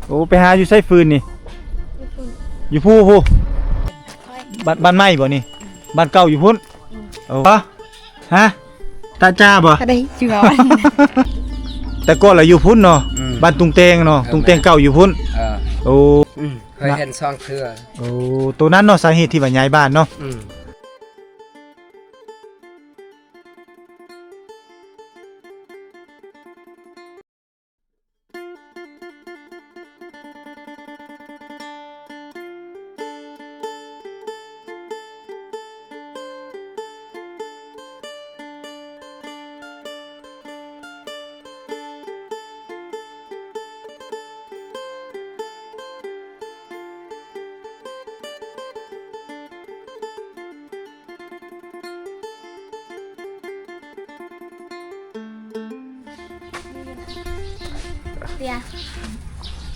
ໂອ້ ໄປຫາຢູ່ໃສຟືນນີ້? ຢູ່ພຸ້ນ ຢູ່ພູພຸ້ນ. ບ້ານ ບ້ານໃໝ່ບໍ່ນີ້? ບ້ານເກົ່າຢູ່ພຸ້ນ. ອືມ ໂອ້ ຮະ ຕາຈ້າບໍ່? ກໍໄດ້ຊື່ວ່າ ແຕ່ກ່ອນລະຢູ່ພຸ້ນເນາະ. ອືມ ບ້ານຕຸງແຕງເນາະ. ເອີ ຕຸງແຕງເກົ່າຢູ່ພຸ້ນ. ເອີ ໂອ້ ອືມ ເຄີຍເຫັນສອງເທື່ອ. ໂອ້ ໂຕນັ້ນເນາະ ສາເຫດທີ່ວ່າຍ້າຍບ້ານເນາະ. ອືມ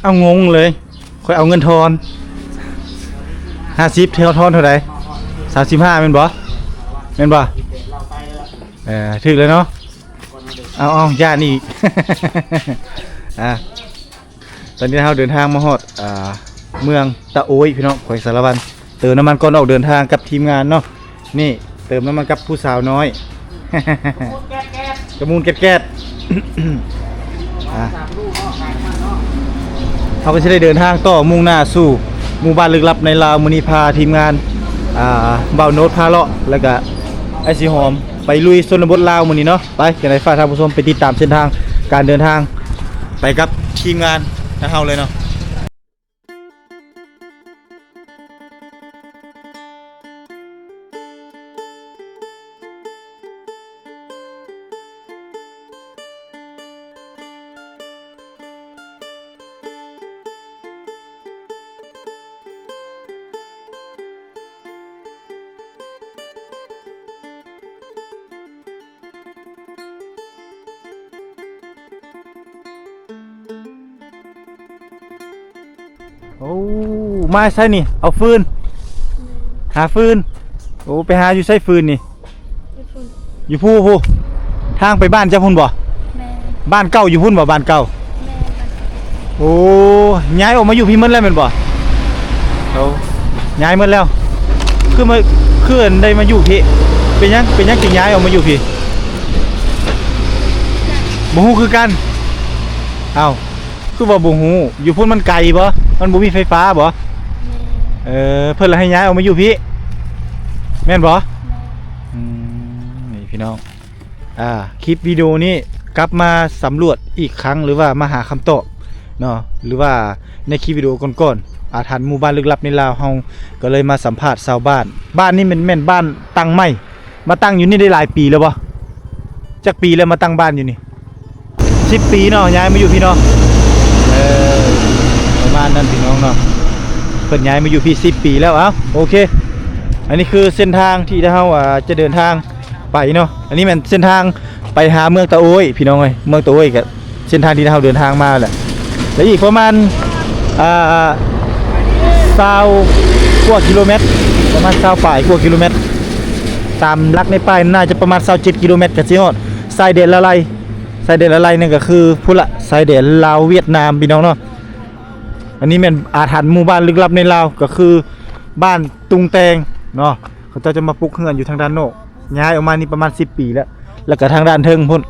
ເອົາ ງົງເລີຍ. ຂ້ອຍເອົາເງິນທອນ ຫ້າສິບ ເທວທອນເທົ່າໃດ? ສາມສິບຫ້າ ແມ່ນບໍ່? ແມ່ນບໍ່? ເອີ ຖືກແລ້ວເນາະ. ເອົາ ເອົາ ຢ້ານອີກ. ອ່າ ຕອນນີ້ເຮົາເດີນທາງມາຮອດ ອ່າ ເມືອງຕະໂອ້ຍ ພີ່ນ້ອງ ແຂວງສາລະວັນ. ເຕີມນ້ຳມັນກ່ອນອອກເດີນທາງກັບທີມງານເນາະ. ນີ້ ເຕີມນ້ຳມັນກັບຜູ້ສາວນ້ອຍ ກະມູນແກດໆ. ອ່າ ເຮົາກໍຊິໄດ້ເດີນທາງຕໍ່ ມຸ່ງໜ້າສູ່ໝູ່ບ້ານລຶກລັບໃນລາວ. ມື້ນີ້ພາທີມງານ ອ່າ ບ່າວໂນດພາເລາະ ແລ້ວກະອ້າຍສີຫອມ ໄປລຸຍຊົນນະບົດລາວມື້ນີ້ເນາະ. ໄປ ຈັ່ງໃດຝາກທ່ານຜູ້ຊົມໄປຕິດຕາມເສັ້ນທາງການເດີນທາງ ໄປກັບທີມງານຂອງເຮົາເລີຍເນາະ. ໂອ້ ມາໃສນີ້? ເອົາຟືນ ຫາຟືນ. ໂອ້ ໄປຫາຢູ່ໃສຟືນນີ້? ຢູ່ພຸ້ນ ຢູ່ພູພຸ້ນ. ທາງໄປບ້ານເຈົ້າພຸ້ນບໍ່? ແມ່ນ. ບ້ານເກົ່າຢູ່ພຸ້ນບໍ່? ບ້ານເກົ່າ. ແມ່ນ ບ້ານເກົ່າ. ໂອ້ ຍ້າຍອອກມາຢູ່ພີ້ໝົດແລ້ວແມ່ນບໍ່? ໂອ້ ຍ້າຍໝົດແລ້ວ. ຄືມາ ຄືໄດ້ມາຢູ່ພີ້? ເປັນຫຍັງ ເປັນຫຍັງຈຶ່ງຍ້າຍອອກມາຢູ່ພີ້? ບໍ່ຮູ້ຄືກັນ. ເອົ້າ ຄືວ່າບໍ່ຮູ້? ຢູ່ພຸ້ນມັນໄກບໍ່? ມັນບໍ່ມີໄຟຟ້າບໍ່? ແມ່ນ. ເອີ ເພິ່ນລະໃຫ້ຍ້າຍອອກມາຢູ່ພີ້ ແມ່ນບໍ່? ແມ່ນ. ອືມ ນີ້ພີ່ນ້ອງ ອ່າ ຄລິບວິດີໂອນີ້ກັບມາສຳຫຼວດອີກຄັ້ງ ຫຼືວ່າມາຫາຄຳຕອບເນາະ ຫຼືວ່າໃນຄລິບວິດີໂອກ່ອນໆ ອາຖັນໝູ່ບ້ານລຶກລັບໃນລາວ ເຮົາກໍເລີຍມາສຳພາດຊາວບ້ານ. ບ້ານນີ້ແມ່ນ ແມ່ນບ້ານຕັ້ງໃໝ່ ມາຕັ້ງຢູ່ນີ້ໄດ້ຫຼາຍປີແລ້ວບໍ່? ຈັກປີແລ້ວມາຕັ້ງບ້ານຢູ່ນີ້? ສິບປີເນາະ ຍ້າຍມາຢູ່ພີ້ເນາະ. ເອີ ປະມານນັ້ນພີ່ນ້ອງເນາະ ເພິ່ນຍ້າຍມາຢູ່ພີ້ສິບປີແລ້ວ. ເອົ້າ ໂອເຄ ອັນນີ້ຄືເສັ້ນທາງທີ່ເຮົາ ອ່າ ຈະເດີນທາງໄປເນາະ. ອັນນີ້ແມ່ນເສັ້ນທາງໄປຫາເມືອງຕະໂອ້ຍ ພີ່ນ້ອງເອີຍ. ເມືອງຕະໂອ້ຍກະເສັ້ນທາງທີ່ເຮົາເດີນທາງມາແຫຼະ ແລະ ອີກປະມານ ອ່າ ຊາວກວ່າກິໂລແມັດ ປະມານຊາວປາຍກວ່າກິໂລແມັດ. ຕາມຫຼັກໃນປ້າຍໜ້າຈະປະມານຊາວເຈັດກິໂລແມັດ ກໍຊິຮອດຊາຍແດນລາວໄລ. ຊາຍແດນລາວໄລນັ້ນກໍຄືພຸ້ນລະ ຊາຍແດນລາວຫວຽດນາມ ພີ່ນ້ອງເນາະ. ອັນນີ້ແມ່ນອາຖັນໝູ່ບ້ານລຶກລັບໃນລາວ ກໍຄືບ້ານຕຸງແຕງເນາະ. ເຂົາເຈົ້າຈະມາປຸກເຮືອນຢູ່ທາງດ້ານນອກ ຍ້າຍອອກມານີ້ປະມານສິບປີແລ້ວ. ແລ້ວກໍທາງດ້ານເທິງພຸ້ນ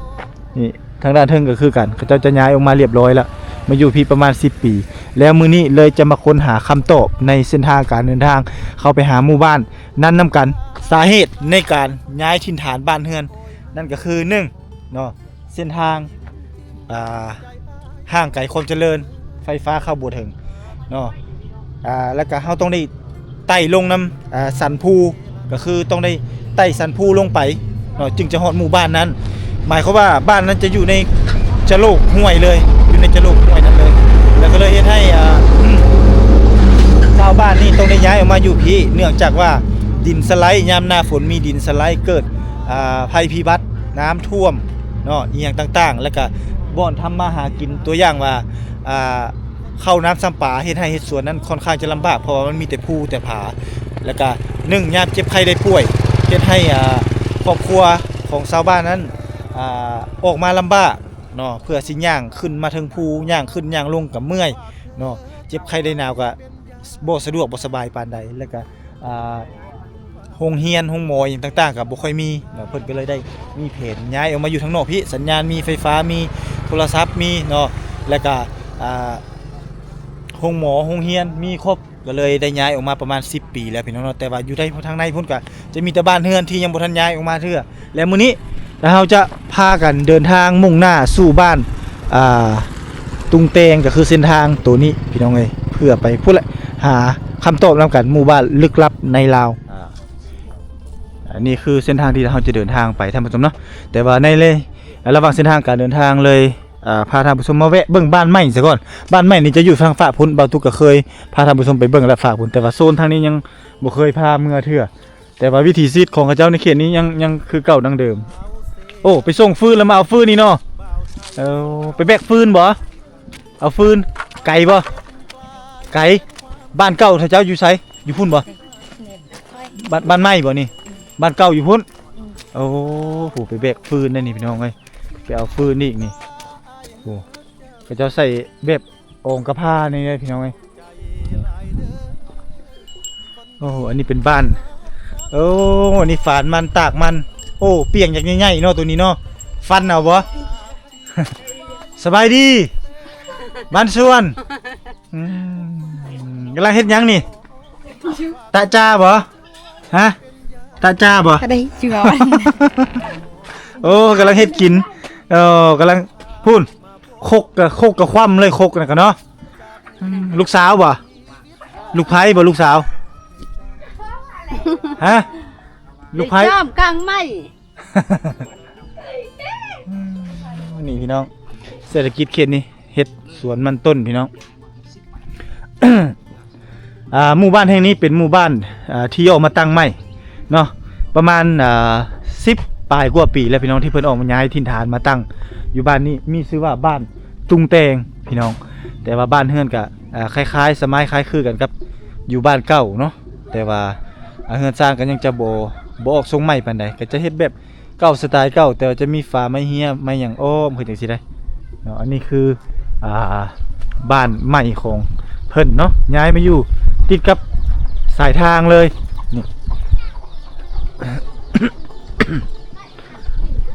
ນີ້ ທາງດ້ານເທິງກໍຄືກັນ ເຂົາເຈົ້າຈະຍ້າຍອອກມາລຽບຮ້ອຍແລ້ວ ມາຢູ່ພີ້ປະມານສິບປີ. ແລ້ວມື້ນີ້ເລີຍຈະມາຄົ້ນຫາຄຳຕອບໃນເສັ້ນທາງການເດີນທາງເຂົ້າໄປຫາໝູ່ບ້ານນັ້ນນຳກັນ. ສາເຫດໃນການຍ້າຍຖິ່ນຖານບ້ານເຮືອນນັ້ນກໍຄື ໜຶ່ງ ເນາະ ເສັ້ນທາງ ອ່າ ຫ່າງໄກຄວາມຈະເລີນ ໄຟຟ້າເຂົ້າບໍ່ເຖິງເນາະ. ອ່າ ແລ້ວກະເຮົາຕ້ອງໄດ້ໄຕ່ລົງນຳ ອ່າ ສັນພູ ກໍຄືຕ້ອງໄດ້ໄຕ່ສັນພູລົງໄປເນາະ ຈຶ່ງຈະຮອດໝູ່ບ້ານນັ້ນ. ໝາຍຄວາມວ່າບ້ານນັ້ນຈະຢູ່ໃນຈະໂຫຼກຫ້ວຍເລີຍ ຢູ່ໃນຈະໂຫຼກຫ້ວຍນັ້ນເລີຍ. ແລ້ວກໍເລີຍເຮັດໃຫ້ ອ່າ ຊາວບ້ານນີ້ຕ້ອງໄດ້ຍ້າຍອອກມາຢູ່ພີ້ ເນື່ອງຈາກວ່າດິນສະໄລ ຍາມໜ້າຝົນມີດິນສະໄລ ເກີດ ອ່າ ໄພພິບັດ ນ້ຳຖ້ວມເນາະ ອີ່ຫຍັງຕ່າງໆ ແລ້ວກະບ່ອນທຳມາຫາກິນ ຕົວຢ່າງວ່າ ອ່າ ເຂົ້ານ້ຳຊຳປາ ເຮັດໄຮ່ເຮັດສວນນັ້ນຄ່ອນຂ້າງຈະລຳບາກ ເພາະວ່າມັນມີແຕ່ພູແຕ່ຜາ. ແລ້ວກະ ໜຶ່ງ ຍາມເຈັບໄຂ້ໄດ້ປ່ວຍ ເຮັດໃຫ້ ອ່າ ຄອບຄົວຂອງຊາວບ້ານນັ້ນ ອ່າ ອອກມາລຳບາກເນາະ ເພື່ອຊິຍ່າງຂຶ້ນມາເທິງພູ ຍ່າງຂຶ້ນຍ່າງລົງກະເມື່ອຍ ເນາະ ເຈັບໄຂ້ໄດ້ໜາວກໍບໍ່ສະດວກ ບໍ່ສະບາຍປານໃດ ແລ້ວກໍ ອ່າ ໂຮງຮຽນ ໂຮງໝໍຫຍັງຕ່າງໆ ກໍບໍ່ຄ່ອຍມີເນາະ ເພິ່ນກໍເລີຍໄດ້ມີແຜນຍ້າຍອອກມາຢູ່ທາງນອກພີ້ ສັນຍານມີ ໄຟຟ້າມີ ໂທລະສັບມີເນາະ ແລ້ວກໍ ອ່າ ໂຮງໝໍ ໂຮງຮຽນມີຄົບ ກໍເລີຍໄດ້ຍ້າຍອອກມາປະມານສິບປີແລ້ວພີ່ນ້ອງເນາະ ແຕ່ວ່າຢູ່ໃນ ທາງໃນພຸ້ນກໍຈະມີແຕ່ບ້ານເຮືອນທີ່ຍັງບໍ່ທັນຍ້າຍອອກມາເທື່ອ ແລະ ມື້ນີ້ເຮົາຈະພາກັນເດີນທາງມຸ່ງໜ້າສູ່ບ້ານ ອ່າ ຕຸງແຕງ ກໍຄືເສັ້ນທາງໂຕນີ້ພີ່ນ້ອງເອີຍ ເພື່ອໄປພຸ້ນແຫຼະ ຫາຄຳຕອບນຳກັນ ໝູ່ບ້ານລຶກລັບໃນລາວ. ອ່າ ອັນນີ້ຄືເສັ້ນທາງທີ່ເຮົາຈະເດີນທາງໄປທ່ານຜູ້ຊົມເນາະ ແຕ່ວ່າໃນເລ ລະຫວ່າງເສັ້ນທາງການເດີນທາງເລີຍ ອ່າ ພາທ່ານຜູ້ຊົມມາແວະເບິ່ງບ້ານໃໝ່ຊະກ່ອນ ບ້ານໃໝ່ນີ້ຈະຢູ່ທາງຟາກພຸ້ນ ບ່າວຕຸກກໍເຄີຍພາທ່ານຜູ້ຊົມໄປເບິ່ງແລ້ວຟາກພຸ້ນ ແຕ່ວ່າໂຊນທາງນີ້ຍັງບໍ່ເຄີຍພາເມືອເທື່ອ ແຕ່ວ່າວິຖີຊີວິດຂອງເຂົາເຈົ້າໃນເຂດນີ້ຍັງ ຍັງຄືເກົ່າດັ່ງເດີມ. ໂອ້ ໄປສົ່ງຟືນແລ້ວມາເອົາຟືນນີ້ເນາະ ເອີ ໄປແບກຟືນບໍ? ເອົາຟືນ ໄກບໍ່? ໄກ. ບ້ານເກົ່າເຂົາເຈົ້າຢູ່ໃສ? ຢູ່ພຸ້ນບໍ່? ບ້ານ ບ້ານໃໝ່ບໍ່ນີ້? ບ້ານເກົ່າຢູ່ພຸ້ນ. ໂອ້ ຜູ້ໄປແບກຟືນໄດ້ນີ້ພີ່ນ້ອງເອີຍ ໄປເອົາຟືນອີກນີ້. ໂອ້ ເຂົາເຈົ້າໃສ່ແບບອອງກະພ້ານີ້ເດ້ພີ່ນ້ອງເອີຍ. ໂອ້ ອັນນີ້ເປັນບ້ານ ໂອ້ ອັນນີ້ຝານມັນ ຕາກມັນ. ໂອ້ ປຽງຢາກໃຫຍ່ໆເນາະ ໂຕນີ້ເນາະ. ຟັນເອົາບໍ່? ສະບາຍດີ ບ້ານສວນ. ອືມ ກຳລັງເຮັດຫຍັງນີ້? ຕະຈາບໍ່? ຮະ? ຕະຈາບໍ່? ກະໄດ້ເຈື່ອ. ໂອ້ ກຳລັງເຮັດກິນ. ເອີ ກຳລັງ ພຸ້ນ ຄົກກະ ຄົກກະຄວ່ຳເລີຍ ຄົກນັ້ນກະເນາະ. ອືມ ລູກສາວບໍ່? ລູກໃຜບໍ່ລູກສາວ? ຮະ? ລູກໃຜ? ໄດ້ຈ້ອມກາງໄມ້. ນີ້ພີ່ນ້ອງ ເສດຖະກິດເຂດນີ້ ເຮັດສວນມັນຕົ້ນພີ່ນ້ອງ. ອ່າ ໝູ່ບ້ານແຫ່ງນີ້ເປັນໝູ່ບ້ານ ອ່າ ທີ່ອອກມາຕັ້ງໃໝ່ເນາະ ປະມານ ອ່າ ສິບປາຍກວ່າປີແລ້ວພີ່ນ້ອງ ທີ່ເພິ່ນອອກມາຍ້າຍຖິ່ນຖານມາຕັ້ງຢູ່ບ້ານນີ້ ມີຊື່ວ່າບ້ານຕຸງແຕງພີ່ນ້ອງ. ແຕ່ວ່າບ້ານເຮືອນກະ ອ່າ ຄ້າຍໆ ສະໄໝຄ້າຍຄືກັນກັບຢູ່ບ້ານເກົ່າເນາະ ແຕ່ວ່າ ອ່າ ເຮືອນຊານກໍຍັງຈະບໍ່ ບໍ່ອອກຊົງໃໝ່ປານໃດ ກໍຈະເຮັດແບບເກົ່າ ສະໄຕເກົ່າ ແຕ່ວ່າຈະມີຝາໄມ້ເຮຍໄມ້ຫຍັງອ້ອມຄືຈັ່ງຊີ້ໄດ໋ເນາະ. ອັນນີ້ຄື ອ່າ ບ້ານໃໝ່ຂອງເພິ່ນເນາະ ຍ້າຍມາຢູ່ຕິດກັບສາຍທາງເລີຍນີ້.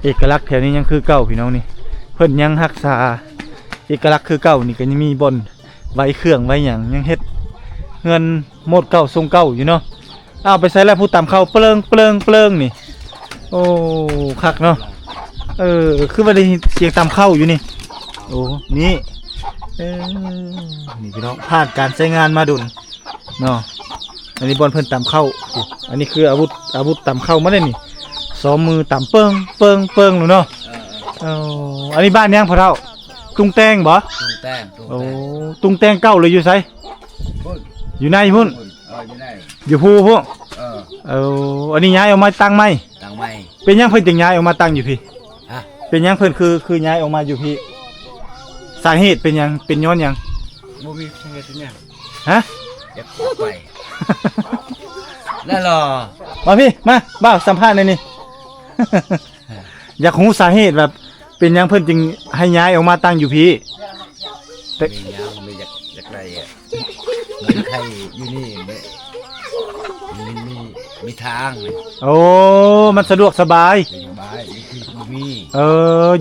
ເອກະລັກແຖວນີ້ຍັງຄືເກົ່າພີ່ນ້ອງນີ້ ເພິ່ນຍັງຮັກສາເອກະລັກຄືເກົ່ານີ້ ກໍຍັງມີບ່ອນໄວ້ເຄື່ອງໄວ້ຫຍັງ ຍັງເຮັດເຮືອນໂມດເກົ່າຊົງເກົ່າຢູ່ເນາະ. ອ້າວ ໄປໃສລະຜູ້ຕຳເຂົ້າ ເປິງ ເປິງ ເປິງນີ້? ໂອ້ ຄັກເນາະ. ເອີ ຄືວ່າໄດ້ຍິນສຽງຕຳເຂົ້າຢູ່ນີ້. ໂອ້ ນີ້ ເອີ ນີ້ພີ່ນ້ອງ ຜ່ານການໃຊ້ງານມາດົນເນາະ. ອັນນີ້ບ່ອນເພິ່ນຕຳເຂົ້າ. ອັນນີ້ຄືອາວຸດ ອາວຸດຕຳເຂົ້າມາເດ້ນີ້ ສອງມືຕຳເປິງ ເປິງ ເປິງໂລດເນາະ. ເອີ ເອີ ອັນນີ້ບ້ານຫຍັງພໍ່ເຖົ້າ? ຕຸງແຕງບໍ່? ຕຸງແຕງ ຕຸງແຕງ. ໂອ້ ຕຸງແຕງເກົ່າເລີຍຢູ່ໃສ? ພຸ້ນ ຢູ່ໃນພຸ້ນ. ພຸ້ນ ເອີ ຢູ່ໃນ ຢູ່ພູພຸ້ນ. ເອີ ເອີ ອັນນີ້ຍ້າຍອອກມາຕັ້ງໃໝ່? ຕັ້ງໃໝ່. ເປັນຫຍັງເພິ່ນຈຶ່ງຍ້າຍອອກມາຕັ້ງຢູ່ພີ້? ຮະ? ເປັນຫຍັງເພິ່ນຄື ຄືຍ້າຍອອກມາຢູ່ພີ້? ສາເຫດເປັນຫຍັງ? ເປັນຍ້ອນຫຍັງ? ບໍ່ມີສາເຫດເປັນຫຍັງ. ຮະ? ຢາກໄປ ແລ້ວລະ ມາພີ້ ມາ ບ່າວສຳພາດແດ່ນີ້. ຢາກຮູ້ສາເຫດແບບ ເປັນຫຍັງເພິ່ນຈຶ່ງໃຫ້ຍ້າຍອອກມາຕັ້ງຢູ່ພີ້? ແຕ່ມີຫຍັງ ມີຢາກ ຢາກໄດ້ ເງິນໄຂຢູ່ນີ້ ມີ ມີ ມີທາງ. ໂອ້ ມັນສະດວກສະບາຍ. ສະບາຍ ຢູ່ພີ້ບໍ່ມີ. ເອີ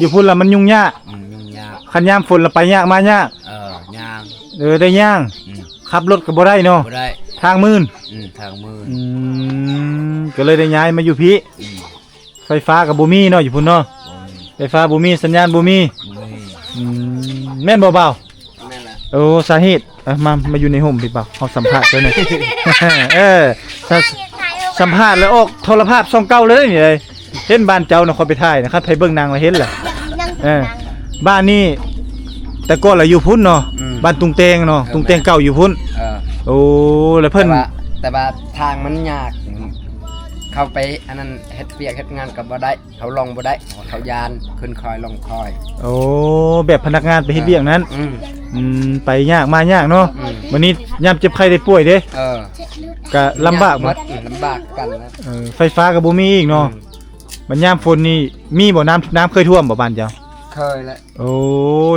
ຢູ່ພຸ້ນລະມັນຫຍຸ້ງຍາກ. ອືມ ຫຍຸ້ງຍາກ. ຄັນຍາມຝົນລະໄປຍາກມາຍາກ. ເອີ ຍ່າງ. ເອີ ໄດ້ຍ່າງ. ອືມ ຂັບລົດກໍບໍ່ໄດ້ເນາະ. ບໍ່ໄດ້. ທາງມື່ນ. ອືມ ທາງມື່ນ. ອືມ ກໍເລີຍໄດ້ຍ້າຍມາຢູ່ພີ້. ອືມ ໄຟຟ້າກໍບໍ່ມີເນາະ ຢູ່ພຸ້ນເນາະ. ບໍ່ມີ. ໄຟຟ້າບໍ່ມີ ສັນຍານບໍ່ມີ. ບໍ່ມີ. ອືມ ແມ່ນບໍ່ບ່າວ? ແມ່ນລະ. ໂອ້ ສາເຫດ ເອົາ ມາ ມາຢູ່ໃນຮົ່ມພີ້ບ່າວ ເຮົາສຳພາດເຈົ້າແດ່. ເອີ ສະ ສຳພາດແລ້ວອອກໂທລະພາບຊ່ອງເກົ້າເລີຍນີ້. ເຫັນບ້ານເຈົ້ານະ ຂ້ອຍໄປຖ່າຍນະ ຄັນໃຜເບິ່ງໜັງລະເຫັນລະ. ເອີ ບ້ານນີ້ແຕ່ກ່ອນລະຢູ່ພຸ້ນເນາະ. ອືມ ບ້ານຕຸງແຕງເນາະ. ເອີ ຕຸງແຕງເກົ່າຢູ່ພຸ້ນ. ເອີ ໂອ້ ແລ້ວເພິ່ນ ແຕ່ວ່າ ແຕ່ວ່າທາງມັນຍາກ ເຂົ້າໄປອັນນັ້ນ ເຮັດວຽກເຮັດງານກໍບໍ່ໄດ້. ເຂົາລົງບໍ່ໄດ້ ເຂົາຢ້ານ ຂຶ້ນຄອຍລົງຄອຍ. ໂອ້ ແບບພະນັກງານໄປເຮັດວຽກນັ້ນ. ອືມ ອືມ ໄປຍາກມາຍາກເນາະ. ອືມ ບາດນີ້ຍາມເຈັບໄຂ້ໄດ້ປ່ວຍເດ້. ເອີ ກະລຳບາກບໍ່? ຍາກໝົດ. ອືມ ລຳບາກກັນລະ. ເອີ ໄຟຟ້າກໍບໍ່ມີອີກເນາະ. ອືມ ບັດຍາມຝົນນີ້ມີບໍ່? ນ້ຳ ນ້ຳເຄີຍຖ້ວມບໍ່ບ້ານເຈົ້າ? ເຄີຍແຫຼະ. ໂອ້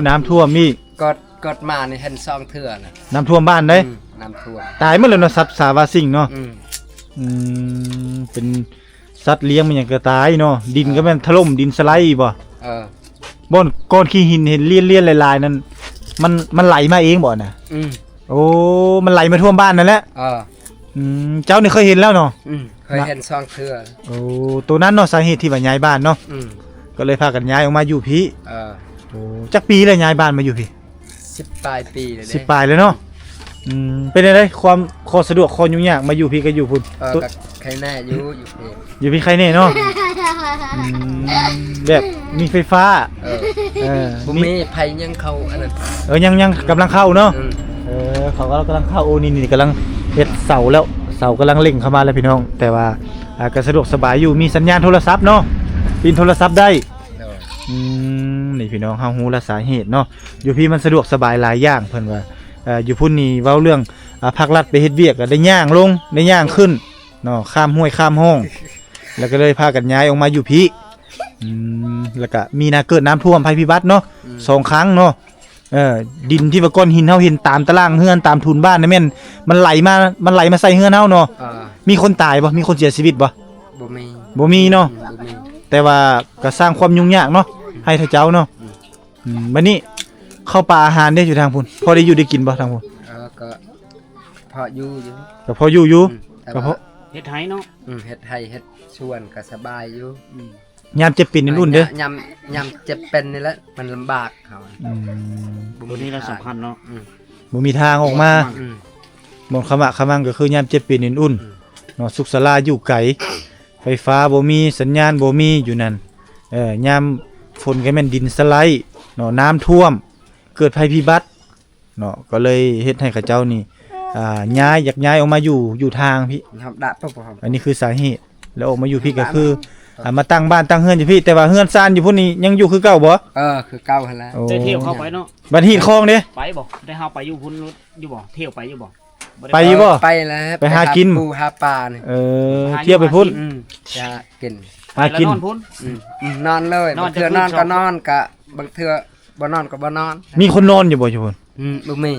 ນ້ຳຖ້ວມອີກ. ກໍ ເກີດມານີ້ເຫັນສອງເທື່ອນະ. ນ້ຳຖ້ວມບ້ານເດ້. ອືມ ນ້ຳຖ້ວມ ຕາຍໝົດແລ້ວເນາະ ສັດສາວາສິ່ງເນາະ. ອືມ ອືມ ເປັນສັດລ້ຽງ ມັນຫຍັງກໍຕາຍເນາະ. ດິນກໍແມ່ນຖະຫຼົ່ມ ດິນສະໄລບໍ່? ເອີ ບ່ອນກ້ອນຂີ້ຫີນເຫັນລຽນໆຫຼາຍໆນັ້ນ ມັນ ມັນໄຫຼມາເອງບໍ່ນະ? ອືມ ໂອ້ ມັນໄຫຼມາຖ້ວມບ້ານນັ້ນແຫຼະ. ເອີ ອືມ ເຈົ້ານີ້ເຄີຍເຫັນແລ້ວເນາະ? ອືມ ເຄີຍເຫັນສອງເທື່ອ. ໂອ້ ໂຕນັ້ນເນາະ ສາເຫດທີ່ວ່າຍ້າຍບ້ານເນາະ. ອືມ ກໍເລີຍພາກັນຍ້າຍອອກມາຢູ່ພີ້. ເອີ ໂອ້ ຈັກປີແລ້ວຍ້າຍບ້ານມາຢູ່ພີ້? ສິບປາຍປີແລ້ວເດ້. ສິບປາຍແລ້ວເນາະ. ອືມ ເປັນຈັ່ງໃດ ຄວາມ ຂໍ້ສະດວກ ຂໍ້ຫຍຸ້ງຍາກ ມາຢູ່ພີ້ກັບຢູ່ພຸ້ນ? ເອີ ກໍໄຄແນ່ຢູ່ ຢູ່ພີ້ ຢູ່ພີ້ໄຄແນ່ເນາະ. ອືມ ແບບມີໄຟຟ້າ. ເອີ ເອີ ບໍ່ມີ ມີໄຟຍັງເຂົ້າອັນນັ້ນ. ເອີ ຍັງ ຍັງກຳລັງເຂົ້າເນາະ. ອືມ ເອີ ເຂົາກໍກຳລັງເຂົ້າ. ໂອ້ ນີ້ ນີ້ກຳລັງເຮັດເສົາແລ້ວ ເສົາກຳລັງເລັ່ງເຂົ້າມາແລ້ວພີ່ນ້ອງ. ແຕ່ວ່າ ອ່າ ກໍສະດວກສະບາຍຢູ່ ມີສັນຍານໂທລະສັບເນາະ ຫຼິ້ນໂທລະສັບໄດ້. ໂດຍ ອືມ ນີ້ພີ່ນ້ອງ ເຮົາຮູ້ລະສາເຫດເນາະ ຢູ່ພີ້ມັນສະດວກສະບາຍຫຼາຍຢ່າງ ເພິ່ນວ່າ. ເອີ ຢູ່ພຸ້ນນີ້ເວົ້າເລື່ອງ ອ່າ ພາກລັດໄປເຮັດວຽກກໍໄດ້ຍ່າງລົງ ໄດ້ຍ່າງຂຶ້ນເນາະ ຂ້າມຫ້ວຍຂ້າມຮ່ອງ ແລ້ວກໍເລີຍພາກັນຍ້າຍອອກມາຢູ່ພີ້. ອືມ ແລ້ວກໍມີນາເກີດນ້ຳຖ້ວມໄພພິບັດເນາະ. ອືມ ສອງຄັ້ງເນາະ. ເອີ ດິນທີ່ວ່າກ້ອນຫີນເຮົາເຫັນຕາມຕະລ່າງເຮືອນ ຕາມທຸນບ້ານນະ ແມ່ນມັນໄຫຼມາ ມັນໄຫຼມາໃສ່ເຮືອນເຮົາເນາະ. ເອີ ມີຄົນຕາຍບໍ່? ມີຄົນເສຍຊີວິດບໍ່? ບໍ່ມີ ບໍ່ມີເນາະ. ອືມ ບໍ່ມີ ແຕ່ວ່າກໍສ້າງຄວາມຫຍຸ້ງຍາກເນາະ ອືມ ໃຫ້ເຂົາເຈົ້າເນາະ. ອືມ ອືມ ບັດນີ້ເຂົ້າປາອາຫານເດ້ ຢູ່ທາງພຸ້ນ ພໍໄດ້ຢູ່ໄດ້ກິນບໍ່ທາງພຸ້ນ? ເອີ ກໍພໍຢູ່ຢູ່ ກໍພໍຢູ່ຢູ່. ອືມ ແຕ່ ກໍພໍ ວ່າເຮັດໄຮ່ເນາະ. ອືມ ເຮັດໄຮ່ເຮັດສວນກໍສະບາຍຢູ່. ອືມ ຍາມເຈັບເປັນອຸ່ນໆເດ້. ຍາມ ຍາມເຈັບເປັນນີ້ແຫຼະ ມັນລຳບາກເຮົາ. ອືມ ບໍ່ມີ ຕົວນີ້ລະສຳຄັນເນາະ. ອືມ ບໍ່ມີທາງອອກມາ. ອືມ ບ່ອນຂະໝາກຂະມັງກໍຄືຍາມເຈັບເປັນອຸ່ນໆ. ອືມ ເນາະ ສຸກສາລາຢູ່ໄກ ໄຟຟ້າບໍ່ມີ ສັນຍານບໍ່ມີຢູ່ນັ້ນ. ເອີ ຍາມຝົນກໍແມ່ນດິນສະໄລເນາະ ນ້ຳຖ້ວມ ເກີດໄພພິບັດເນາະ ກໍເລີຍເຮັດໃຫ້ເຂົາເຈົ້ານີ້ ອ່າ ຍ້າຍ ຢາກຍ້າຍອອກມາຢູ່ ຢູ່ທາງພີ້. ອັນນີ້ຄືສາເຫດ ແລ້ວອອກມາຢູ່ພີ້ກໍຄື ອ່າ ມາຕັ້ງບ້ານຕັ້ງເຮືອນຢູ່ພີ້. ແຕ່ວ່າເຮືອນຊານຢູ່ພຸ້ນນີ້ຍັງຢູ່ຄືເກົ່າບໍ່? ເອີ ຄືເກົ່າຫັ້ນແຫຼະ. ໂອ້ ໄດ້ທ່ຽວເຂົ້າໄປເນາະ. ບັດຫີນຄອງເດ້? ໄປບໍ່? ໄດ້ເຮົາໄປຢູ່ພຸ້ນຢູ່ບໍ່? ທ່ຽວໄປຢູ່ບໍ່? ໄປຢູ່ບໍ່? ເອີ ໄປແລ້ວ ໄປຫາກິນ ຫາປູຫາປານີ້. ເອີ ທ່ຽວໄປພຸ້ນ. ອືມ ຫາກິນ ຫາກິນ ແລ້ວນອນພຸ້ນ. ອືມ ອືມ ນອນເລີຍ. ບາງເທື່ອນອນກໍນອນ ກະບາງເທື່ອບໍ່ນອນກໍບໍ່ນອນ. ມີຄົນນອນຢູ່ບໍ່ຢູ່ພຸ້ນ? ອືມ ບໍ່ມີ.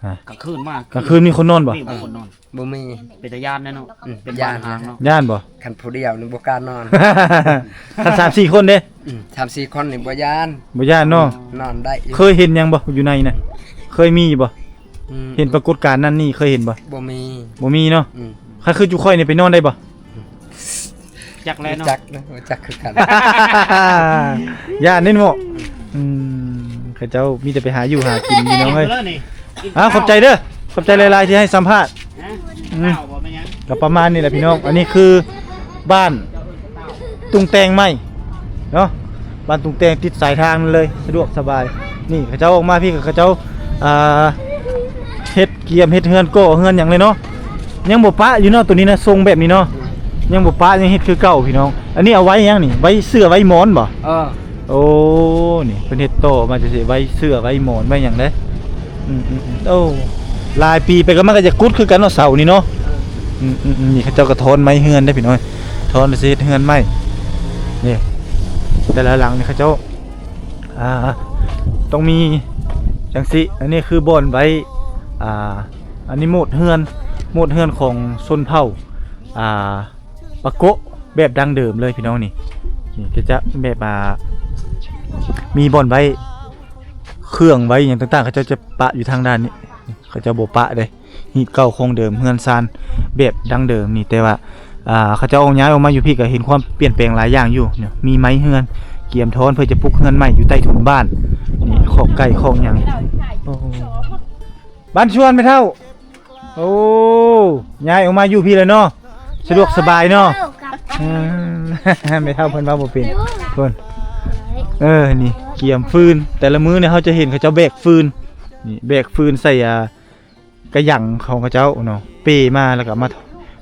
ຮະ ກາງຄືນມາ ກາງຄືນມີຄົນນອນບໍ່? ມີບໍ່ຄົນນອນ? ບໍ່ມີ. ເປັນຕາຢ້ານແດ່ເນາະ. ອືມ ເປັນບ້ານຮ້າງເນາະ. ຢ້ານບໍ່? ຄັນຜູ້ດຽວນີ້ບໍ່ກ້ານອນ. ຄັນສາມສີ່ຄົນເດ້? ອືມ ສາມສີ່ຄົນນີ້ບໍ່ຢ້ານ. ບໍ່ຢ້ານເນາະ. ອືມ ນອນໄດ້ຢູ່. ເຄີຍເຫັນຫຍັງບໍ່ຢູ່ໃນນະ? ເຄີຍມີຢູ່ບໍ່? ອືມ ເຫັນປາກົດການນັ້ນນີ້ເຄີຍເຫັນບໍ່? ບໍ່ມີ ບໍ່ມີເນາະ. ອືມ ຄັນຄືຈຸຂ້ອຍນີ້ໄປນອນໄດ້ບໍ່? ຈັກແລ້ວເນາະ. ຈັກນະ ຈັກຄືກັນ. ຢ້ານເດ້ເນາະ. ອືມ ເຂົາເຈົ້າມີແຕ່ໄປຫາຢູ່ຫາກິນພີ່ນ້ອງເອີຍ. ອ່າ ຂອບໃຈເດີ ຂອບໃຈຫຼາຍໆທີ່ໃຫ້ສຳພາດ. ອືມ ກໍປະມານນີ້ແຫຼະພີ່ນ້ອງ. ອັນນີ້ຄືບ້ານຕຸງແຕ່ງໃໝ່ເນາະ ບ້ານຕຸງແຕ່ງຕິດສາຍທາງນັ້ນເລີຍ ສະດວກສະບາຍ. ນີ້ເຂົາເຈົ້າອອກມາພີ້ ເຂົາເຈົ້າ ອ່າ ເຮັດກຽມເຮັດເຮືອນ ກໍ່ເຮືອນຫຍັງເລີຍເນາະ. ຍັງບໍ່ປະຢູ່ເນາະ ໂຕນີ້ນະ ຊົງແບບນີ້ເນາະ ຍັງບໍ່ປະ ຍັງເຮັດຄືເກົ່າພີ່ນ້ອງ. ອັນນີ້ເອົາໄວ້ຫຍັງນີ້? ໄວ້ເສື້ອໄວ້ໝອນບໍ່? ເອີ ໂອ້ ນີ້ເພິ່ນເຮັດຕໍ່ມາຈັ່ງຊີ້ ໄວ້ເສື້ອໄວ້ໝອນໄວ້ຫຍັງເດ້. ອືມໆໆ ໂອ້ ຫຼາຍປີໄປກໍມັນກໍຈະກຸດຄືກັນເນາະ ເສົານີ້ເນາະ. ເອີ ອືມໆໆ ນີ້ເຂົາເຈົ້າກໍທ້ອນໄມ້ເຮືອນເດ້ພີ່ນ້ອງ ທ້ອນແລ້ວຊິເຮັດເຮືອນໃໝ່. ນີ້ ແຕ່ລະຫຼັງນີ້ເຂົາເຈົ້າ ອ່າ ຕ້ອງມີຈັ່ງຊີ້. ອັນນີ້ຄືບ່ອນໄວ້ ອ່າ ອັນນີ້ໂໝດເຮືອນ ໂໝດເຮືອນຂອງຊົນເຜົ່າ ອ່າ ປາໂກະ ແບບດັ້ງເດີມເລີຍພີ່ນ້ອງ. ນີ້ ນີ້ກໍຈະແບບ ອ່າ ມີບ່ອນໄວ້ເຄື່ອງໄວ້ຫຍັງຕ່າງໆ ເຂົາເຈົ້າຈະປະຢູ່ທາງດ້ານນີ້ ເຂົາເຈົ້າບໍ່ປະເດ້. ຮີດເກົ່າຂອງເດີມ ເຮືອນຊານແບບດັ້ງເດີມນີ້ ແຕ່ວ່າ ອ່າ ເຂົາເຈົ້າອອກ ຍ້າຍອອກມາຢູ່ພີ້ ກໍເຫັນຄວາມປ່ຽນແປງຫຼາຍຢ່າງຢູ່ເນາະ. ມີໄມ້ເຮືອນກຽມທ້ອນເພື່ອຈະປຸກເຮືອນໃໝ່ຢູ່ໃຕ້ທຸນບ້ານ. ນີ້ ຄອກໄກ່ຄອກຫຍັງ. ໂອ້ ບ້ານຊວນແມ່ເຖົ້າ. ໂອ້ ຍ້າຍອອກມາຢູ່ພີ້ແລ້ວເນາະ ສະດວກສະບາຍເນາະ. ອືມ ແມ່ເຖົ້າເພິ່ນເວົ້າບໍ່ເປັນ ເພິ່ນ ເອີ ນີ້ກຽມຟືນ ແຕ່ລະມື້ນີ້ເຮົາຈະເຫັນເຂົາເຈົ້າແບກຟືນ. ນີ້ແບກຟືນໃສ່ ອ່າ ກະຫຍັງຂອງເຂົາເຈົ້າເນາະ ເປມາ ແລ້ວກໍມາ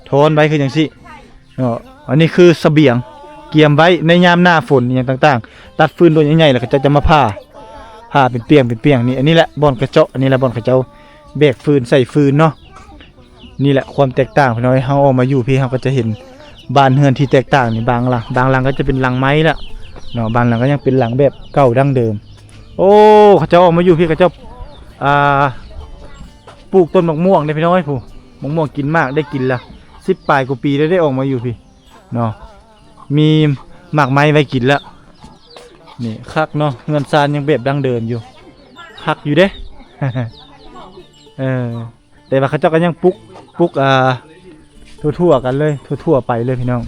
ທ້ອນໄວ້ຄືຈັ່ງຊີ້ເນາະ. ອັນນີ້ຄືສະບຽງ ກຽມໄວ້ໃນຍາມໜ້າຝົນຫຍັງຕ່າງໆ ຕັດຟືນໂຕໃຫຍ່ໆ ແລ້ວເຂົາເຈົ້າຈະມາຜ່າ ຜ່າເປັນປ່ຽງເປັນປ່ຽງ. ນີ້ ອັນນີ້ແຫຼະບ່ອນກະເຈາະ ອັນນີ້ແຫຼະບ່ອນເຂົາເຈົ້າແບກຟືນໃສ່ຟືນເນາະ. ນີ້ແຫຼະຄວາມແຕກຕ່າງພີ່ນ້ອງ. ເຮົາອອກມາຢູ່ພີ້ ເຮົາກໍຈະເຫັນບ້ານເຮືອນທີ່ແຕກຕ່າງນີ້ ບາງຫຼັງ ບາງຫຼັງກໍຈະເປັນຫຼັງໄມ້ລະເນາະ ບາງຫຼັງກໍຍັງເປັນຫຼັງແບບເກົ່າດັ້ງເດີມ. ໂອ້ ເຂົາເຈົ້າອອກມາຢູ່ພີ້ ເຂົາເຈົ້າ ອ່າ ປູກຕົ້ນໝາກມ່ວງເດ້ພີ່ນ້ອງເອີຍ ຜູ້ ໝາກມ່ວງກິນໝາກ ໄດ້ກິນລະສິບປາຍກວ່າປີແລ້ວ ໄດ້ອອກມາຢູ່ພີ້ເນາະ ມີໝາກໄມ້ໄວ້ກິນແລ້ວ. ນີ້ຄັກເນາະ ເຮືອນຊານຍັງແບບດັ້ງເດີມຢູ່ ຄັກຢູ່ເດ້ ເອີ ແຕ່ວ່າເຂົາເຈົ້າກໍຍັງປຸກ ປຸກ ອ່າ ທົ່ວໆກັນເລີຍ ທົ່ວໆໄປເລີຍພີ່ນ້ອງ.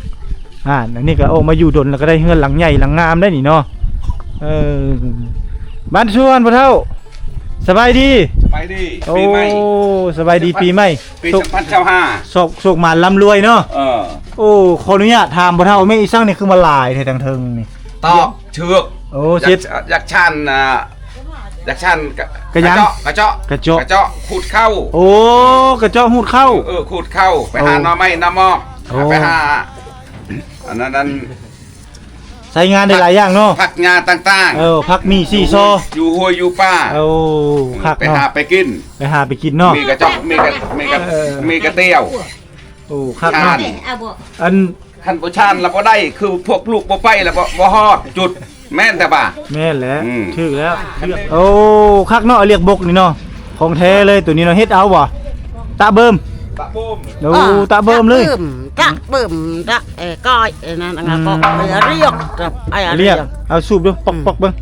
ອ່າ ອັນນີ້ກໍອອກມາຢູ່ດົນແລ້ວ ກໍໄດ້ເຮືອນຫຼັງໃຫຍ່ຫຼັງງາມໄດ໋ນີ້ເນາະ. ເອີ ບ້ານຊວນພໍ່ເຖົ້າ ສະບາຍດີ ສະບາຍດີ ໂອ້ ປີໃໝ່ ສະບາຍດີປີໃໝ່ ປີສອງພັນຊາວຫ້າ ໂຊກ ໂຊກໝານລ່ຳລວຍເນາະ. ເອີ ໂອ້ ຂໍອະນຸຍາດຖາມພໍ່ເຖົ້າ ແມ່ນອີສັງນີ້ຄືມາຫຼາຍແທ້ທາງເທິງນີ້? ຕອກເຊືອກ ໂອ້ ເຈັດ ຢາກຊານ ອ່າ ຢາກຊານກະ ກະຫຍັງ? ກະເຈາະ ກະເຈາະ ກະເຈາະ ກະເຈາະຂູດເຂົ້າ. ໂອ້ ກະເຈາະຂູດເຂົ້າ ເອີ ຂູດເຂົ້າ ໄປຫາໜໍ່ໄມ້ໜໍ່ໝອກ ໂອ້ ໄປຫາ ອັນນັ້ນ ອັນ ໃຊ້ງານໄດ້ຫຼາຍຢ່າງເນາະ ຜັກຫຍ້າຕ່າງໆ ເອີ ຜັກໝີ່ ສີ່ຊໍ ຢູ່ຫ້ວຍຢູ່ປ່າ. ໂອ້ ຄັກເນາະ ໄປຫາໄປກິນ ໄປຫາໄປກິນເນາະ ມີກະເຈາະ ມີກະ ມີກະ ເອີ ມີກະຕຽວ. ໂອ້ ຄັກເນາະ ອັນ ຄັນບໍ່ຊານລະບໍ່ໄດ້ ຄືພວກລູກບໍ່ໄປລະບໍ່ ບໍ່ຮອດຈຸດ ແມ່ນແຕ່ວ່າ ແມ່ນແຫຼະ ອືມ ຖືກແລ້ວ. ໂອ້ ຄັກເນາະ ລຽກບົກນີ້ເນາະ ຂອງແທ້ເລີຍໂຕນີ້ເນາະ. ເຮັດເອົາບໍ່? ຕະເບິ່ມ ຕະເບິ່ມ ໂອ້ ຕະເບິ່ມເລີຍ ຕະເບິ່ມ ຕະເບິ່ມ ຕະ ເອີ ກ້ອຍ ເອີ ນັ້ນ ອືມ ກໍ ເອີ ລຽກ ລຽກ ເອົາສູບດູ ອືມ ປອກໆເບິ່ງ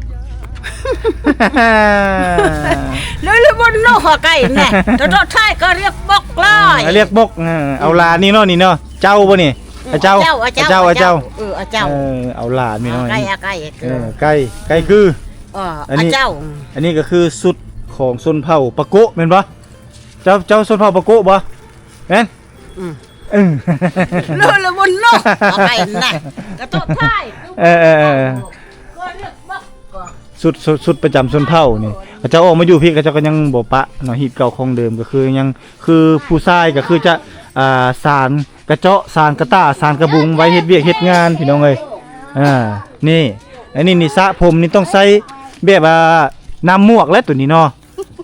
ເລີຍ ເລີຍບໍ່ເນາະ ຫົວໄກ່ແນ່ ໂຕທ້າຍກໍລຽກບົກເລີຍ ເອີ ລຽກບົກ ເອີ ເອົາຫຼານນີ້ເນາະ ນີ້ເນາະ ເຈົ້າບໍ່ນີ້? ອືມ ອາເຈົ້າ ອາເຈົ້າ ອາເຈົ້າ ອາເຈົ້າ ອາເຈົ້າ ເອີ ອາເຈົ້າ ເອີ ເອົາຫຼານນ້ອຍ ເອີ ໄກ່ ເອີ ໄກ່ ໄກ່ຄື ເອີ ອັນນີ້ ອາເຈົ້າ ອັນນີ້ກໍຄືຊຸດຂອງຊົນເຜົ່າປາໂກະແມ່ນບໍ່? ເຈົ້າ ເຈົ້າຊົນເຜົ່າປາໂກະບໍ່? ແມ່ນ ອືມ ເອີ ເລີຍ ເລີຍບໍ່ເນາະ ເອົາໄປນະ ກະໂຕະທ້າຍ ເອີ ເອີ ເອີ ຊຸດ ຊຸດ ຊຸດປະຈຳຊົນເຜົ່ານີ້ ເຂົາເຈົ້າອອກມາຢູ່ພີ້ ເຂົາເຈົ້າກໍຍັງບໍ່ປະເນາະ ຮີດເກົ່າຂອງເດີມ ກໍຄືຍັງ ຄືຜູ້ຊາຍກໍຄືຈະ ອ່າ ສານກະເຈາະ ສານກະຕ່າ ສານກະບຸງ ໄວ້ເຮັດວຽກເຮັດງານ ພີ່ນ້ອງເອີຍ. ອ່າ ນີ້ ອັນນີ້ນີ້ ສະຜົມນີ້ຕ້ອງໃຊ້ແບບວ່າ ນ້ຳໝວກແຫຼະໂຕນີ້ເນາະ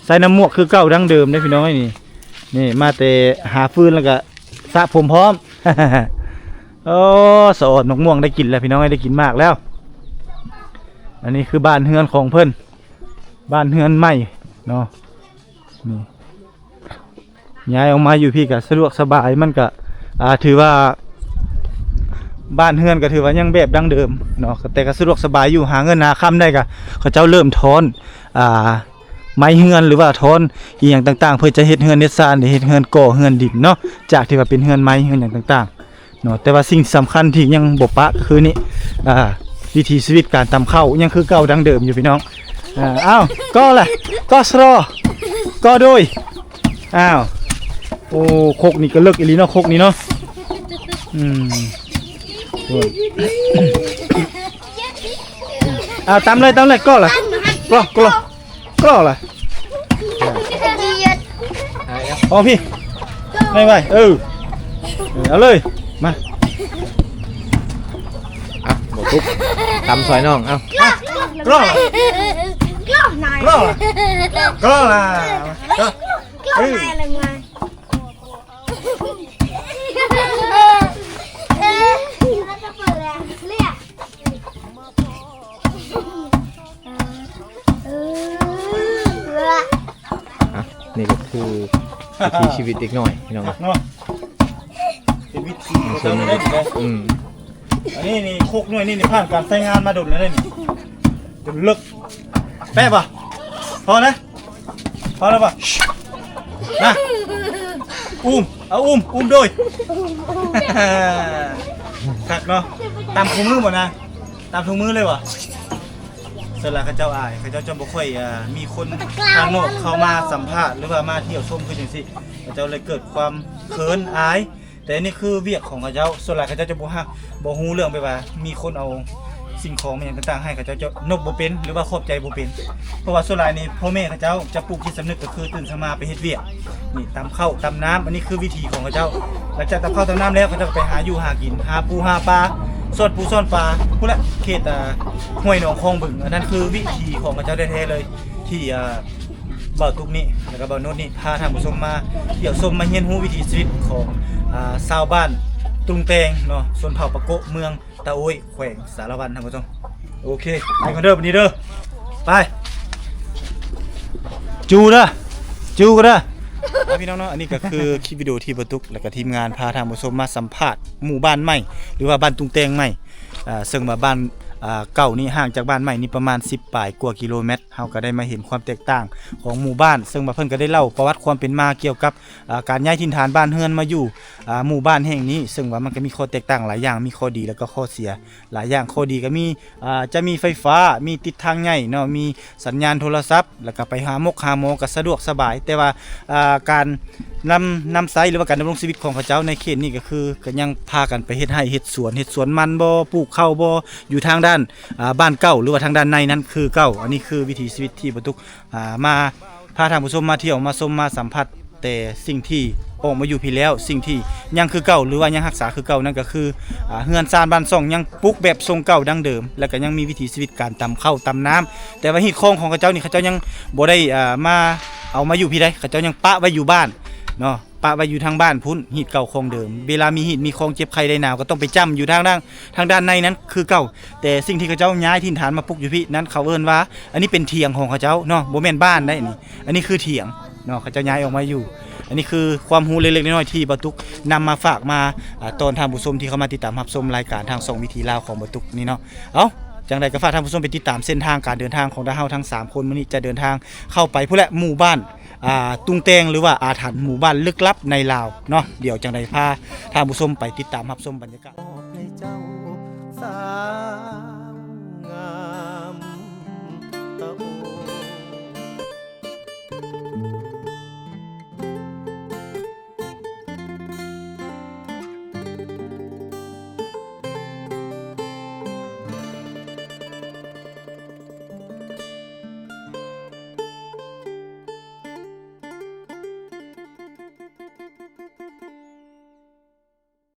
ໃຊ້ນ້ຳໝວກຄືເກົ່າດັ້ງເດີມເດ້ພີ່ນ້ອງເອີຍ. ນີ້ ນີ້ມາແຕ່ຫາຟືນ ແລ້ວກໍສະຜົມພ້ອມ. ໂອ້ ສະອອນໝາກມ່ວງໄດ້ກິນແລ້ວພີ່ນ້ອງເອີຍ ໄດ້ກິນໝາກແລ້ວ. ອັນນີ້ຄືບ້ານເຮືອນຂອງເພິ່ນ ບ້ານເຮືອນໃໝ່ເນາະ ນີ້ ຍ້າຍອອກມາຢູ່ພີ້ກໍສະດວກສະບາຍ ມັນກໍ ອ່າ ຖືວ່າ ບ້ານເຮືອນກໍຖືວ່າຍັງແບບດັ້ງເດີມເນາະ ແຕ່ກໍສະດວກສະບາຍຢູ່ ຫາເງິນຫາຄຳໄດ້ ກໍເຂົາເຈົ້າເລີ່ມທ້ອນ ອ່າ ໄມ້ເຮືອນ ຫຼືວ່າທ້ອນອີ່ຫຍັງຕ່າງໆ ເພື່ອຈະເຮັດເຮືອນເຮັດຊານ ຫຼືເຮັດເຮືອນກໍ່ເຮືອນດິນເນາະ ຈາກທີ່ວ່າເປັນເຮືອນໄມ້ເຮືອນຫຍັງຕ່າງໆເນາະ. ແຕ່ວ່າສິ່ງສຳຄັນທີ່ຍັງບໍ່ປະກໍຄືນີ້ ອ່າ ວິຖີຊີວິດການຕຳເຂົ້າຍັງຄືເກົ່າດັ້ງເດີມຢູ່ພີ່ນ້ອງ. ອ່າ ອ້າວ ກໍລະ ກໍສະລໍ ກໍໂດຍ ອ້າວ ໂອ້ ຄົກນີ້ກໍເລິກອີ່ຫຼີເນາະ ຄົກນີ້ເນາະ ອືມ ໂອ້ຍ ອ່າ ຕຳເລີຍ ຕຳເລີຍ ກໍລະ ກໍ ກໍ ກໍລະ ອອກພີ້ ໄວໆ ເອີ ເອີ ເອົາເລີຍ ມາ ອ່ະ ບໍ່ທຸບ ຕຳຊ່ອຍນ້ອງ ເອົາ ກໍລະ ກໍລະ ກໍລະ ກໍລະ ເອີ ອ່ະ ນີ້ກໍຄືວິຖີຊີວິດເດັກນ້ອຍພີ່ນ້ອງເນາະ ເປັນວິຖີຂອງເຂົາເຈົ້າເລີຍເດ້ ອືມ ອັນນີ້ນີ້ ຄົກນ້ອຍນີ້ນີ້ ຜ່ານການໃຊ້ງານມາດົນແລ້ວເດ້ນີ້ ຈົນເລິກ ແປະບໍ່? ພໍນະ? ພໍແລ້ວບໍ່? ນະ ອຸ້ມ ເອົາອຸ້ມ ອຸ້ມໂດຍ ຄັກເນາະ ຕຳຄູ່ມື້ບໍ່ນະ? ຕຳທຸກມື້ເລີຍຫວາ? ສ່ວນຫຼາຍເຂົາເຈົ້າອາຍ ເຂົາເຈົ້າຈະບໍ່ຄ່ອຍ ອ່າ ມີຄົນທາງນອກເຂົ້າມາສຳພາດ ຫຼືວ່າມາທ່ຽວຊົມຄືຈັ່ງຊີ້ ເຂົາເຈົ້າເລີຍເກີດຄວາມເຂີນອາຍ. ແຕ່ນີ້ຄືວຽກຂອງເຂົາເຈົ້າ ສ່ວນຫຼາຍເຂົາເຈົ້າຈະບໍ່ຮັກ ບໍ່ຮູ້ເລື່ອງແບບວ່າມີຄົນເອົາສິ່ງຂອງມາຫຍັງຕ່າງໆໃຫ້ ເຂົາເຈົ້າຈະນົບບໍ່ເປັນ ຫຼືວ່າຂອບໃຈບໍ່ເປັນ ເພາະວ່າສ່ວນຫຼາຍນີ້ພໍ່ແມ່ເຂົາເຈົ້າຈະປູກຈິດສຳນຶກ ກໍຄືຕື່ນເຊົ້າມາໄປເຮັດວຽກ ນີ້ ຕຳເຂົ້າຕຳນ້ຳ ອັນນີ້ຄືວິຖີຂອງເຂົາເຈົ້າ. ຫຼັງຈາກຕຳເຂົ້າຕຳນ້ຳແລ້ວ ເຂົາເຈົ້າກໍໄປຫາຢູ່ຫາກິນ ຫາປູຫາປາ ຊ່ອນປູຊ່ອນປາ ພຸ້ນແຫຼະ ເຂດ ອ່າ ຫ້ວຍໜອງຄອງບຶງ. ອັນນັ້ນຄືວິຖີຂອງເຂົາເຈົ້າແທ້ໆເລີຍ ທີ່ ອ່າ ບ່າວຕຸກນີ້ ແລ້ວກໍບ່າວໂນດນີ້ ພາທ່ານຜູ້ຊົມມາທ່ຽວຊົມ ມາຮຽນຮູ້ວິຖີຊີວິດຂອງ ອ່າ ຊາວບ້ານຕຸງແຕງເນາະ ຊົນເຜົ່າປາໂກະ ເມືອງຕາໂອ້ຍ ແຂວງສາລະວັນ ທ່ານຜູ້ຊົມ. ໂອເຄ ໄປກ່ອນເດີ ບັດນີ້ເດີ ໄປ. ຈູເດີ ຈູກັນເດີ. ເອົາ ພີ່ນ້ອງເນາະ ອັນນີ້ກໍຄືຄລິບວິດີໂອທີ່ບໍ່ຕຸກ ແລະກໍທີມງານພາທ່ານຜູ້ຊົມມາສຳພາດໝູ່ບ້ານໃໝ່ ຫຼືວ່າບ້ານຕຸງແຕ່ງໃໝ່ ເຊິ່ງວ່າບ້ານເກົ່ານີ້ຫ່າງຈາກບ້ານໃໝ່ນີ້ປະມານສິບປາຍກວ່າກິໂລແມັດ. ເຮົາກໍໄດ້ມາເຫັນຄວາມແຕກຕ່າງຂອງໝູ່ບ້ານ ເຊິ່ງວ່າເພິ່ນກໍໄດ້ເລົ່າປະຫວັດຄວາມເປັນມາກ່ຽວກັບ ອ່າ ການຍ້າຍຖິ່ນຖານບ້ານເຮືອນມາຢູ່ ອ່າ ໝູ່ບ້ານແຫ່ງນີ້ ເຊິ່ງວ່າມັນກໍມີຂໍ້ແຕກຕ່າງຫຼາຍຢ່າງ ມີຂໍ້ດີ ແລະກໍຂໍ້ເສຍຫຼາຍຢ່າງ. ຂໍ້ດີກໍມີ ອ່າ ຈະມີໄຟຟ້າ ມີຕິດທາງໃຫຍ່ເນາະ ມີສັນຍານໂທລະສັບ ແລ້ວກໍໄປຫາໝົກຫາໝໍກໍສະດວກສະບາຍ. ແຕ່ວ່າ ອ່າ ການນຳ ນຳໃຊ້ ຫຼືວ່າການດຳລົງຊີວິດຂອງເຂົາເຈົ້າໃນເຂດນີ້ ກໍຄືກໍຍັງພາກັນໄປເຮັດໄຮ່ເຮັດສວນ ເຮັດສວນມັນບໍ ປູກເຂົ້າບໍ ຢູ່ທາງດ້ານ ອ່າ ບ້ານເກົ່າ ຫຼືວ່າທາງດ້ານໃນນັ້ນຄືເກົ່າ. ອັນນີ້ຄືວິຖີຊີວິດທີ່ບໍ່ຕຸກ ອ່າ ມາພາທ່ານຜູ້ຊົມມາທ່ຽວ ມາຊົມ ມາສຳຜັດ ແຕ່ສິ່ງທີ່ອອກມາຢູ່ພີ້ແລ້ວ ສິ່ງທີ່ຍັງຄືເກົ່າ ຫຼືວ່າຍັງຮັກສາຄືເກົ່ານັ້ນກໍຄື ອ່າ ເຮືອນຊານບ້ານຊ່ອງຍັງປຸກແບບຊົງເກົ່າດັ້ງເດີມ ແລ້ວກໍຍັງມີວິຖີຊີວິດການຕຳເຂົ້າຕຳນ້ຳ. ແຕ່ວ່າຮີດຄອງຂອງເຂົາເຈົ້ານີ້ ເຂົາເຈົ້າຍັງບໍ່ໄດ້ ອ່າ ມາເອົາມາຢູ່ພີ້ໃດ ເຂົາເຈົ້າຍັງປະໄວ້ຢູ່ບ້ານເນາະ ປະໄວ້ຢູ່ທາງບ້ານພຸ້ນ ຮີດເກົ່າຂອງເດີມ. ເວລາມີຮີດມີຄອງເຈັບໄຂ້ໄດ້ໜາວ ກໍຕ້ອງໄປຈ້ຳຢູ່ທາງດ້ານ ທາງດ້ານໃນນັ້ນຄືເກົ່າ. ແຕ່ສິ່ງທີ່ເຂົາເຈົ້າຍ້າຍຖິ່ນຖານມາປຸກຢູ່ພີ້ນັ້ນ ເຂົາເອີ້ນວ່າ ອັນນີ້ເປັນຖຽງຂອງເຂົາເຈົ້າເນາະ ບໍ່ແມ່ນບ້ານໄດ໋ນີ້ ອັນນີ້ຄືຖຽງເນາະ ເຂົາເຈົ້າຍ້າຍອອກມາຢູ່. ອັນນີ້ຄືຄວາມຮູ້ເລັກໆນ້ອຍໆທີ່ບ່າວຕຸກນຳມາຝາກມາ ອ່າ ຕອນທ່ານຜູ້ຊົມທີ່ເຂົ້າມາຕິດຕາມຮັບຊົມລາຍການທາງຊ່ອງວິຖີລາວຂອງບ່າວຕຸກນີ້ເນາະ. ເອົ້າ ຈັ່ງໃດກໍຝາກທ່ານຜູ້ຊົມໄປຕິດຕາມເສັ້ນທາງການເດີນທາງຂອງພວກເຮົາທັງສາມຄົນ ມື້ນີ້ຈະເດີນທາງເຂົ້າໄປພຸ້ນແຫຼະ ໝູ່ບ້ານ ອ່າ ຕຸງແຕ່ງ ຫຼືວ່າອາຖັນ ໝູ່ບ້ານລຶກລັບໃນລາວເນາະ. ດຽວຈັ່ງໃດພາທ່ານຜູ້ຊົມໄປຕິດຕາມຮັບຊົມບັນຍາກາດ.